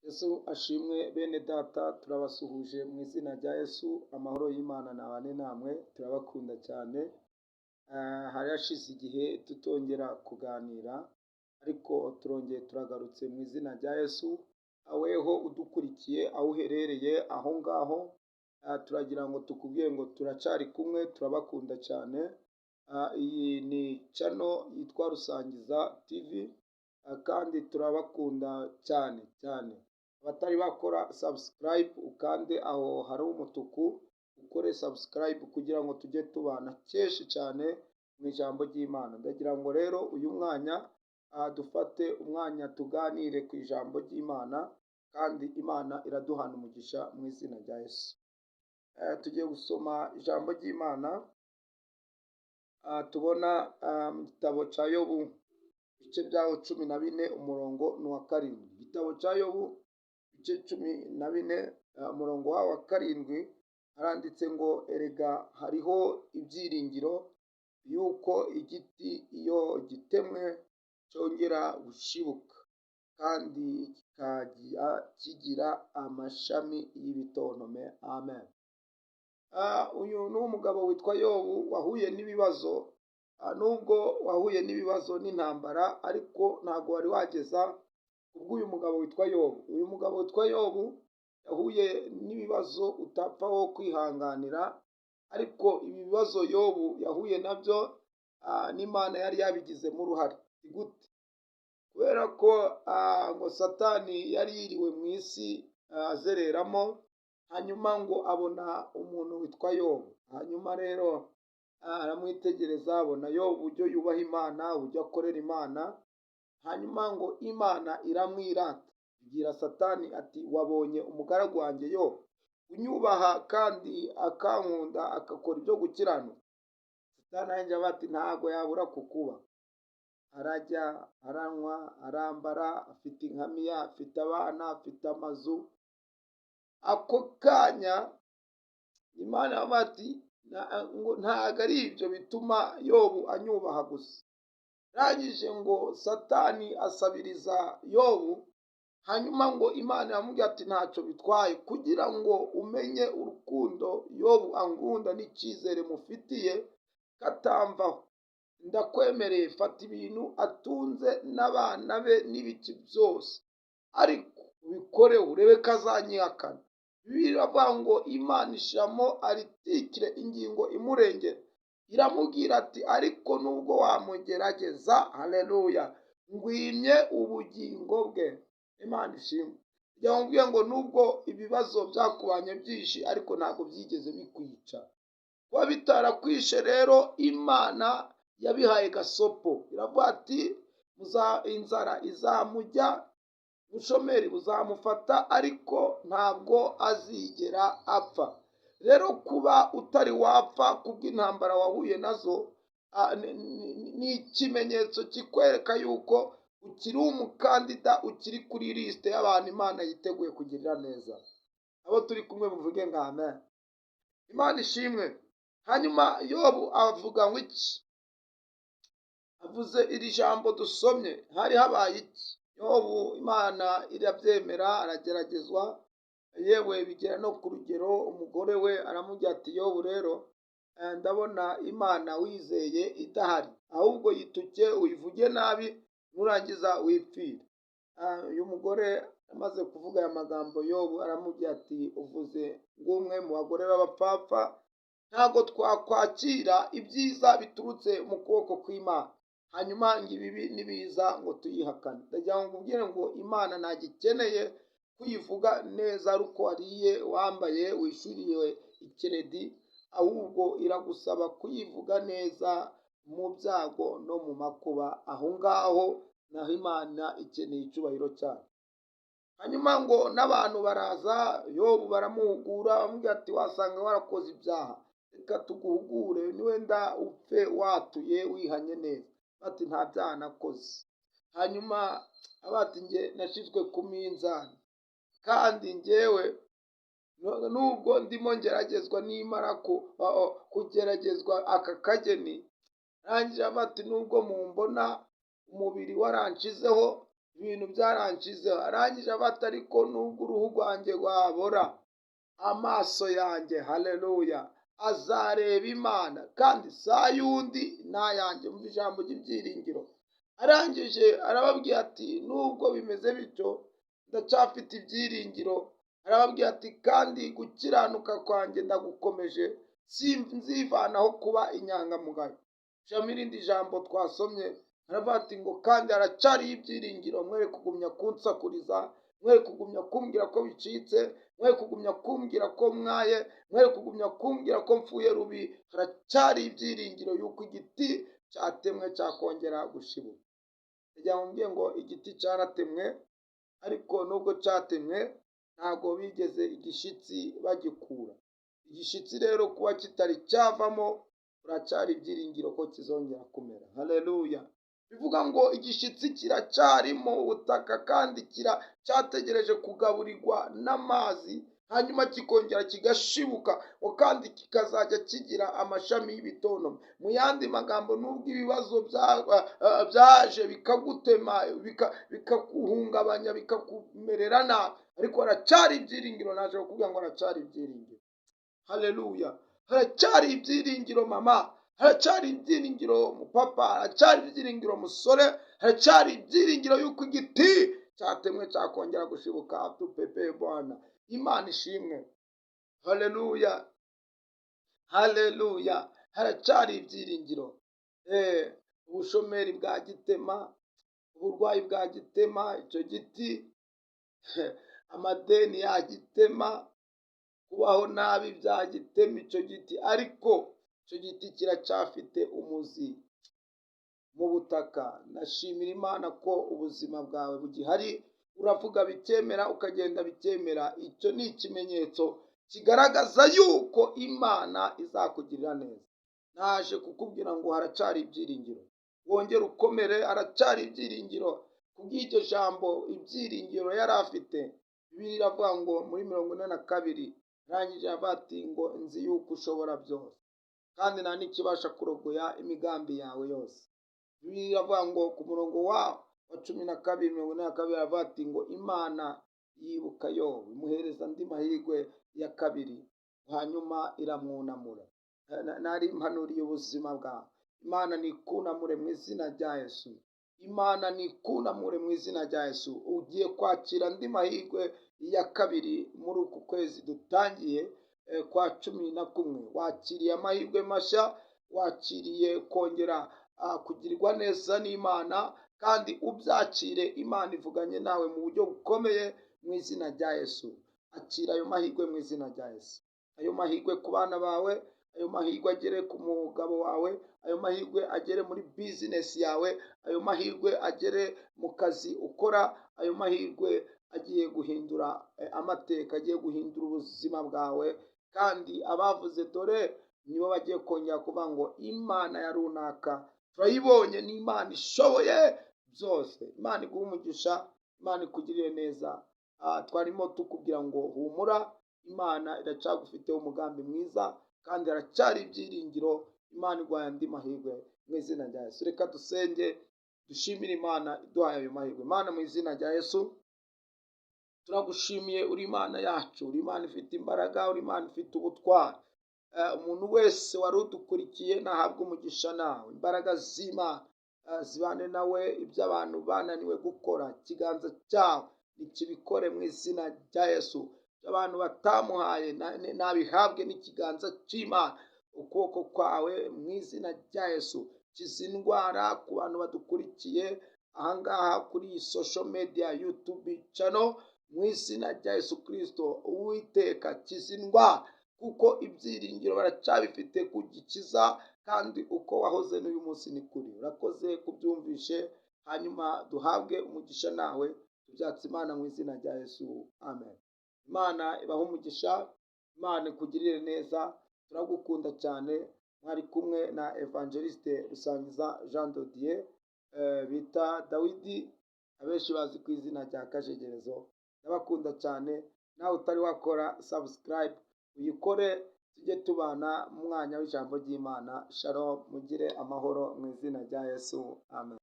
Yesu ashimwe. Bene Data, turabasuhuje mu izina rya Yesu. Amahoro y'Imana nabane namwe, turabakunda cyane. Hari hashize igihe tutongera kuganira, ariko turongeye turagarutse mu izina rya Yesu. Weho udukurikiye aho uherereye aho ngaho, turagira ngo tukubwire ngo turacyari kumwe, turabakunda cyane. Iyi ni channel yitwa Rusangiza TV, kandi turabakunda cyane cyane. Abatari bakora subscribe, ukande aho hari umutuku ukore subscribe kugira ngo tujye tubana kenshi cyane mu ijambo ry'Imana. Ndagira ngo rero uyu mwanya dufate umwanya tuganire ku ijambo ry'Imana, kandi Imana iraduhana umugisha mu izina rya Yesu. Tugiye gusoma ijambo ry'Imana tubona mu gitabo cya Yobu, ibice byaho 14, umurongo ni uwa 7. Igitabo cya Yobu, ibice 14, umurongo wawo wa 7, haranditse ngo: "Erega hariho ibyiringiro yuko igiti iyo gitemwe cyongera gushibuka, kandi kikajya kigira amashami y'ibitontome." Amen. Uyu ni umugabo witwa Yobu wahuye n'ibibazo. Nubwo wahuye n'ibibazo n'intambara, ariko ntabwo wari wageza ubwo uyu mugabo witwa Yobu. Uyu mugabo witwa Yobu yahuye n'ibibazo utapfaho kwihanganira, ariko ibi bibazo Yobu yahuye nabyo, n'Imana yari yabigizemo uruhare. Gute? Kubera ko ngo Satani yari yiriwe mu isi azereramo, hanyuma ngo abona umuntu witwa Yobu. Hanyuma rero aramwitegereza, abona Yobu uburyo yubaha Imana, uburyo akorera Imana. Hanyuma ngo Imana iramwirata, ibwira Satani ati: "Wabonye umugaragu wanjye Yobu unyubaha kandi akankunda, agakora ibyo gukiranuka?" Satani arangije ati: "Ntabwo yabura kukuba arajya, aranywa, arambara, afite inkamiya, afite abana, afite amazu." Ako kanya Imana ati ngo ntabwo ari ibyo bituma Yobu anyubaha gusa. Arangije ngo Satani asabiriza Yobu. Hanyuma ngo Imana yamubwiye ati: "Ntacyo bitwaye, kugira ngo umenye urukundo Yobu angunda n'icyizere mufitiye katamvaho, ndakwemereye, fata ibintu atunze n'abana be n'ibiki byose, ariko ubikore urebe ko azanyihakana." Biravuga ngo Imana ishyiramo article, ingingo imurengera, iramubwira ati: "Ariko nubwo wamugerageza, haleluya, ngwimye ubugingo bwe." Imana ishimwe. Kugira ngo nubwo ibibazo byakubanye byinshi, ariko ntabwo byigeze bikwica. Kuba bitarakwishe rero, Imana yabihaye gasopo, iravuga ati: "Inzara izamujya, ubushomeri buzamufata, ariko ntabwo azigera apfa." Rero kuba utari wapfa kubw'intambara wahuye nazo ni ikimenyetso kikwereka yuko ukiri umukandida, ukiri kuri lisite y'abantu Imana yiteguye kugirira neza. Abo turi kumwe muvuge ngo amen. Imana ishimwe. Hanyuma Yobu avuga ngo iki? Avuze iri jambo dusomye, hari habaye iki? Yobu Imana irabyemera, arageragezwa, yewe bigera no ku rugero umugore we aramubwira ati: "Yobu rero, ndabona Imana wizeye idahari, ahubwo yituke, uyivuge nabi, nurangiza wipfire." Uyu mugore amaze kuvuga aya magambo, Yobu aramubwira ati: "Uvuze ng'umwe mu bagore b'abapfapfa. Ntabwo twakwakira ibyiza biturutse mu kuboko kw'Imana, hanyuma ngo ibibi nibiza ngo tuyihakane." Ndagira ngo nkubwire ngo Imana ntabwo ikeneye kuyivuga neza ari uko wariye, wambaye, wishyuriwe ikiredi, ahubwo iragusaba kuyivuga neza mu byago no mu makuba. Aho ngaho naho Imana ikeneye icyubahiro cyayo. Hanyuma ngo n'abantu baraza, Yobu baramuhugura, bamubwira ati: "Wasanga warakoze ibyaha, reka tuguhugure, niwenda upfe watuye wihanye neza." Ati: "Nta byaha nakoze." Hanyuma abati: "Njye nashyizwe ku minzani, kandi njyewe nubwo ndimo ngeragezwa, nimara kugeragezwa aka kageni." Arangije ati: "Nubwo mumbona umubiri waranshizeho." Ibintu byaranshizeho. Arangije abata, ariko nubwo uruhu rwanjye rwabora, amaso yanjye, haleluya, azareba Imana, kandi saa y'undi n'ayanjye. Mu ijambo ry'ibyiringiro arangije arababwira ati nubwo bimeze bityo, ndacyafite ibyiringiro. Arababwira ati kandi gukiranuka kwanjye ndagukomeje, sinzivanaho kuba inyangamugayo. Shamo irindi jambo twasomye, aravuga ati ngo kandi haracyariho ibyiringiro, mwere kugumya kunsakuriza, mwere kugumya kumbwira ko bicitse, mwere kugumya kumbwira ko mwaye, mwere kugumya kumbwira ko mfuye rubi. Haracyari ibyiringiro yuko igiti cyatemwe cyakongera gushibuka. Kugira ngo mbwiye ngo igiti cyaratemwe, ariko nubwo cyatemwe ntabwo bigeze igishitsi bagikura. Igishitsi rero kuba kitari cyavamo, uracyari ibyiringiro ko kizongera kumera. Haleluya! Bivuga ngo igishitsi kiracyari mu butaka, kandi cyategereje kugaburirwa n'amazi, hanyuma kikongera kigashibuka, ngo kandi kikazajya kigira amashami y'ibitonomo. Mu yandi magambo, nubwo ibibazo byaje bikagutema, bikaguhungabanya, bikakumerera nabi, ariko haracyari ibyiringiro. Naje kukubwira ngo haracyari ibyiringiro. Haleluya! Haracyari ibyiringiro mama, haracyari ibyiringiro papa, haracyari ibyiringiro musore, haracyari ibyiringiro yuko igiti cyatemwe cyakongera gushibuka. Tupepe Bwana, Imana ishimwe. Haleluya, haleluya! Haracyari ibyiringiro. Ubushomeri bwa gitema, uburwayi bwa gitema icyo giti, amadeni yagitema, kubaho nabi byagitema icyo giti, ariko icyo giti kiracyafite umuzi mu butaka. Ndashimira Imana ko ubuzima bwawe bugihari, uravuga bikemera, ukagenda bikemera. Icyo ni ikimenyetso kigaragaza yuko Imana izakugirira neza. Naje kukubwira ngo haracyari ibyiringiro, wongere ukomere, haracyari ibyiringiro. Kubw'iryo jambo ibyiringiro yari afite, Bibiliya iravuga ngo muri 42 arangije avuga ati ngo nzi yuko ushobora byose, kandi nta n'ikibasha kurogoya imigambi yawe yose. Bibiliya iravuga ngo ku murongo wa 12, 42, aravuga ati ngo Imana yibuka Yobu, imuhereza andi mahirwe ya kabiri, hanyuma iramwunamura. Nari mpanuriye ubuzima bwawe, Imana nikunamure mu izina rya Yesu. Imana nikunamure mu izina rya Yesu. Ugiye kwakira andi mahirwe ya kabiri muri uku kwezi dutangiye kwa 11. Wakiriye amahirwe mashya, wakiriye kongera kugirirwa neza n'Imana, kandi ubyakire. Imana ivuganye nawe mu buryo bukomeye mu izina rya Yesu. Akira ayo mahirwe mu izina rya Yesu. Ayo mahirwe ku bana bawe, ayo mahirwe agere ku mugabo wawe, ayo mahirwe agere muri bizinesi yawe, ayo mahirwe agere mu kazi ukora, ayo mahirwe agiye guhindura amateka, agiye guhindura ubuzima bwawe. Kandi abavuze dore nibo bagiye kongera kuvuga ngo Imana ya runaka turayibonye, ni Imana ishoboye byose. Imana iguhe umugisha, Imana ikugirire neza. Twarimo tukubwira ngo humura, Imana iracyagufiteho umugambi mwiza, kandi haracyari ibyiringiro. Imana iguhaye andi mahirwe mu izina rya Yesu. Reka dusenge, dushimire Imana iduhaye ayo mahirwe. Imana, mu izina rya Yesu turagushimiye, uri Imana yacu, uri Imana ifite imbaraga, uri Imana ifite ubutwari. Umuntu wese wari udukurikiye nahabwa umugisha nawe, imbaraga z'Imana zibane nawe. Ibyo abantu bananiwe gukora, ikiganza cyawe nikibikore mu izina rya Yesu. Ibyo abantu batamuhaye nabihabwe n'ikiganza cy'Imana, ukuboko kwawe mu izina rya Yesu. Kiza indwara ku bantu badukurikiye ahangaha kuri iyi social media YouTube channel mu izina rya Yesu Kristo. Uwiteka, kiza indwara, kuko ibyiringiro baracyabifite kugikiza, kandi uko wahoze n'uyu munsi ni kuri. Urakoze kubyumvishe, hanyuma duhabwe umugisha nawe, tubyatse Imana mu izina rya Yesu, amen. Imana ibahe umugisha, Imana ikugirire neza, turagukunda cyane. Mwari kumwe na Evangeliste Rusangiza Jean de Dieu, bita Dawidi, abenshi bazi ku izina rya Kajegerezo. Ndabakunda cyane. Nawe utari wakora subscribe, uyikore, tujye tubana mu mwanya w'ijambo ry'Imana. Shalom, mugire amahoro mu izina rya Yesu, amen.